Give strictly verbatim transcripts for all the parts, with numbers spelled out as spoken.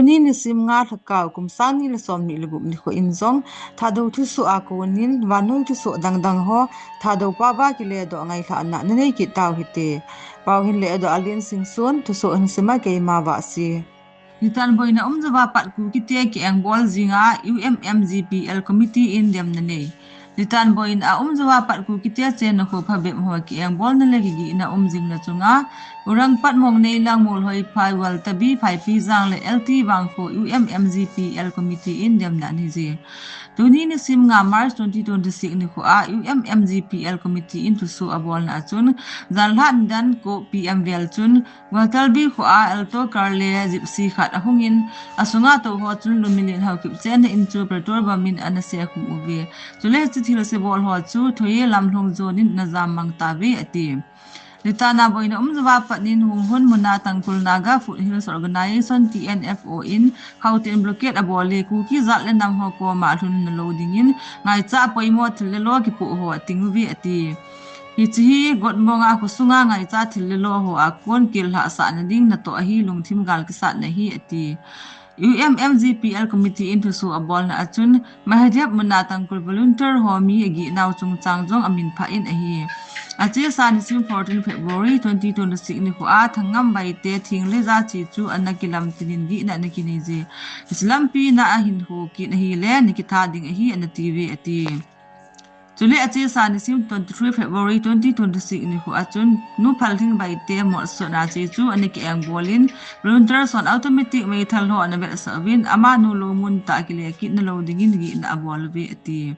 Tuni nisim nga Lhakao kum sang ni le som ni le gup nikho in jong Thadou thusoh a konin vannoi thusoh dangdang ho Thadou pao a kiledoh ngailhahna nanei kit tau hite. Pao hin ledoh a Liansingson, thusoh hin sima keima Vahsi. Nitan boina um jouva pat Kukite kiengbol jinga U M M G P L Committee in demna nei. Nitan boina um jouva pat Kukite chenna kho phabep ho kiengbolna le kigihna um jingna chunga Urangpat, Mongneilang, Molhoiphai, Waltabi, Phaipijang le L T Vangkho U M M G P L Committee in demna nei je. Tuni nisim nga March twenty twenty-six nikho a U M M G P L Committee in thusoh abolna a chun janlhah nidan ko P M vel chun Guatalbi kho a Alto car le Gypsy khat ahungin, asunga tou ho chun Lumilen Haokip chenna in chu petrol bomb in ana sekhum uve. Chule hiche thilse bol ho chu Thoye lamlhong zone in ana jam mang tauve ati. Nitana boina um jouva pat in Hunghun muna Tangkhul Naga Foothills Organisation, T N F O in Khauten blockade abol le Kuki jat le nam ho koma lhunna lou dingin ngaicha poimo thil le lo kipoh ho ating uve ati. Hiche hi Gotmonga khosunga ngaicha thil le lo ho a kon kil lhahsahna ding natoh ahi, lungthim gal kisatna ahi ati. U M M G P L Committee in thusoh abolna a chun Mahadhep muna Tangkhul volunteer ho mi agihnau chungchang jong amin phah in ahi. Achesa nisim fourteen February twenty twenty-six nikho a Thangngam Baite thing le jachi chu ana kilamtin in gihna ana kinei je. Hiche lampi na ahin ho kit ahile ana kitha ding ahi ana tiuve ati. Chule achesa nisim twenty-three February twenty twenty-six nikho a chun Nu Phalthing Baite motsotna che chu ana kiengbol in volunteers hon automatic meithal ho ana vetsah uvin amanu lou mun tah a kile kitna lou dingin gihna abol uve ati.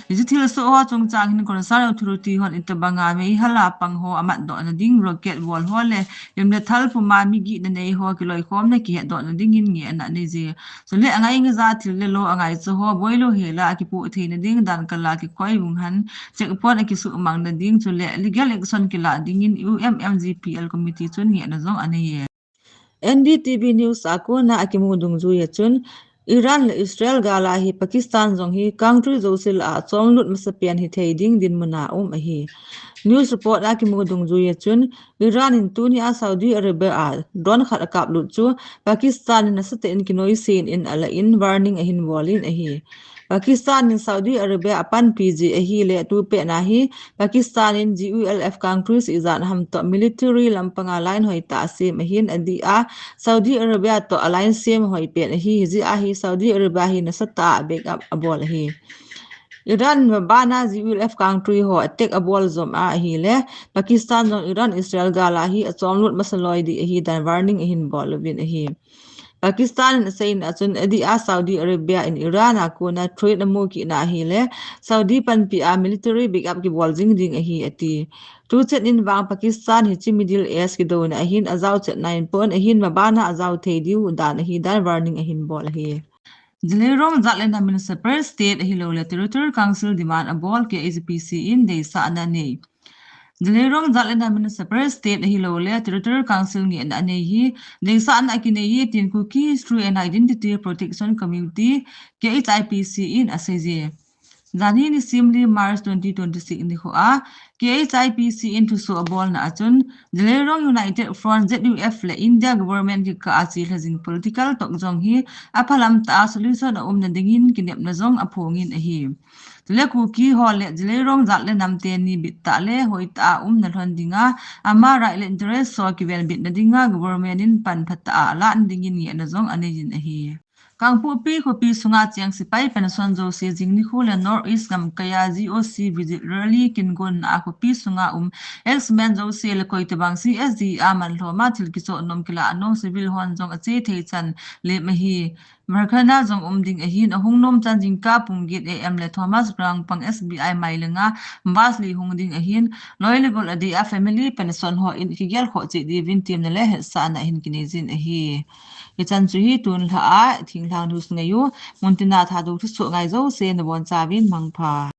Hiche thilsoh ho chungchang hin concerned authority hon itobanga meihal a pang ho amatdohna ding, rocket bol ho le lim le thal puma mi gihna nei ho kiloikhomna kihetdohna dingin ngehna nei je. Chule angai ngaija thil le lo angaicha ho boilou hela akipoh theina ding dan kal a kikhoi vung han checkpoint akisuhmangna ding chule legal action kilah dingin U M M G P L Committee chun ngehna jong anei e. N D T V News a kona akimu dungjui a chun Iran le Israel gal a hi Pakistan jong hi country jouse lah a chomlut masapen hithei ding dinmun a um ahi. News report a kimu dungjui a chun Iran in tunia Saudi Arabia a drone khat akaplut chu Pakistan in nasatah in kinoisen in alah in warning ahin bol in ahi. Pakistan in Saudi Arabia apanpi jeh ahile tupet na hi Pakistan in G U L F countries ijat ham toh military lampanga line hoitah asem ahin, adeh a Saudi Arabia toh alliance sem hoipen ahi, hijeh a hi Saudi Arabia hi nasatah a backup abol ahi. Iran mabana G U L F country ho attack abol jom a ahile Pakistan jong Iran Israel gal a hi achomlut masa loi ding ahi dan warning ahin bol uvin ahi. Pakistan in aseina a chun adeh a Saudi Arabia in Iran a kona threat amu kit na ahile Saudi panpi a military backup kibol jing ding ahi ati. Tuchet in vang Pakistan hiche Middle East kidouna ahin ajaochetna in pon ahin mabana ajao thei diu dan ahi dan warning ahin bol ahi. Zeliangrong jat le nam in separate state ahilou le Territorial Council demand abol K H P C in deisahna anei. Zeliangrong jat le nam in separate state ahilou le Territorial Council ngehna anei hi deisahna akinei e tin Kuki History and Identity Protection Committee, K H I P C in asei je. Janhi nisim li March twenty twenty-six nikho a K H I P C in thusoh abolna a chun Zeliangrong United Front, Z U F le India government kikah a chelha jing political tokjong hi aphalam tah a solution aumna dingin kinepna jong aphongin ahi. Chule Kuki ho le Zeliangrong jat le nam teni bit tah le hoitah a umna lhon dinga ama right le interest ho kivenbitna dinga government in pan phatah a alah dingin ngehna jong anei in ahi. Kangpokpi khopi sunga cheng sepai pension jouse jing nikho le North East gamkai a G O C visit rally kingonna a khopi sunga um ex-men jouse le koitobang C S D a manlhom a thil kichoh nom kilah nom civil hon jong ache thei chan lem ahi. Markhana jong um ding ahin ahung nom chan jingkah pung get A M le Thomas Ground pang S B I mailenga bus li hung ding ahin loi le gol adeh a family pension ho in kigel khoh cheh diuvin temna le hetsahna ahin kinei jin ahi. Hichan chu hi tun lha a thinglhang news ngaiyu, muntina Thadou thusoh ngai jouse nabonchauvin mangpha.